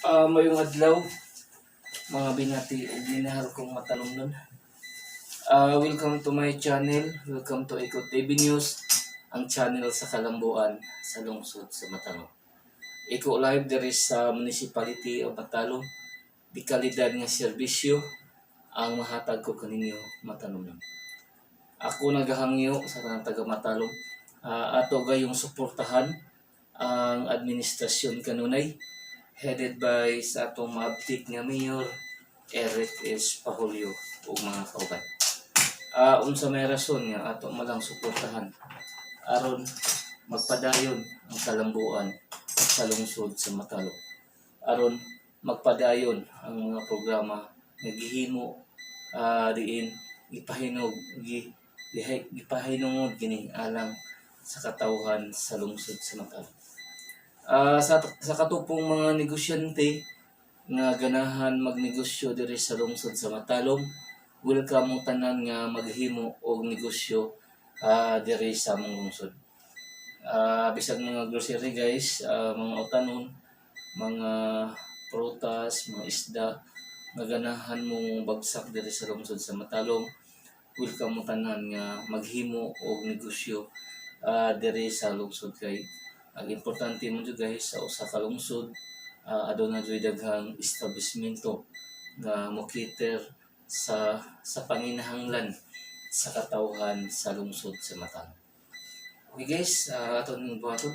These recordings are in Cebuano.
Mayong adlaw, mga binati ug minahal kong matalomnon. Welcome to my channel. Welcome to Eco TV News, ang channel sa Kalambuan sa lungsod sa Matalom. Eco Live diri sa Municipality of Matalom. Di kalidad nga serbisyo ang mahatag ko kaninyo, matalomnon. Ako nagahangyo sa tanang taga Matalom. Ato gayong suportahan ang administrasyon kanunay headed by sa atong maabtik nga Mayor Eric S. Pahulyo ug mga kauban. Unsa may rason nga ato malang suportahan? Aron magpadayon ang kalambuan sa lungsod sa Matalom. Aron magpadayon ang mga programa nga gihimo diin gipahinog gi, gipahinungod kini alang sa katawhan sa lungsod sa Matalom. Sa katupong mga negosyante nga ganahan magnegosyo diri sa lungsod sa Matalom, welcome mo tanan nga maghimo og negosyo diri sa among lungsod. Bisag mga grocery guys, mga utanon, mga prutas, mga isda nga ganahan mo bagsak diri sa lungsod sa Matalom, welcome mo tanan nga maghimo og negosyo diri sa lungsod kay ang importante mo jud guys sa usa ka lungsod, aduna jud daghang establishmento nga mo cater sa panginahanglan sa katawhan sa lungsod sa Matalom. Okay guys, ato ning buhaton.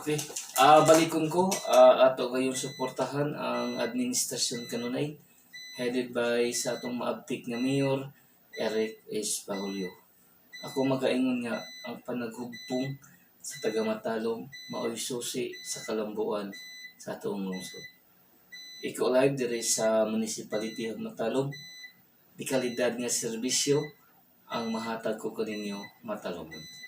Okay. Balikon ko, ato gayong suportahan ang administrasyon kanunay headed by sa atong maabtik nga Mayor Eric S. Pahulyo. Ako magaingon nga ang panaghugpong sa taga Matalom maoy susi sa kalambuan sa atong lungsod. Ikaw live diri sa Municipality of Matalom. Di kalidad nga serbisyo ang mahatag ko kaninyo, Matalomon.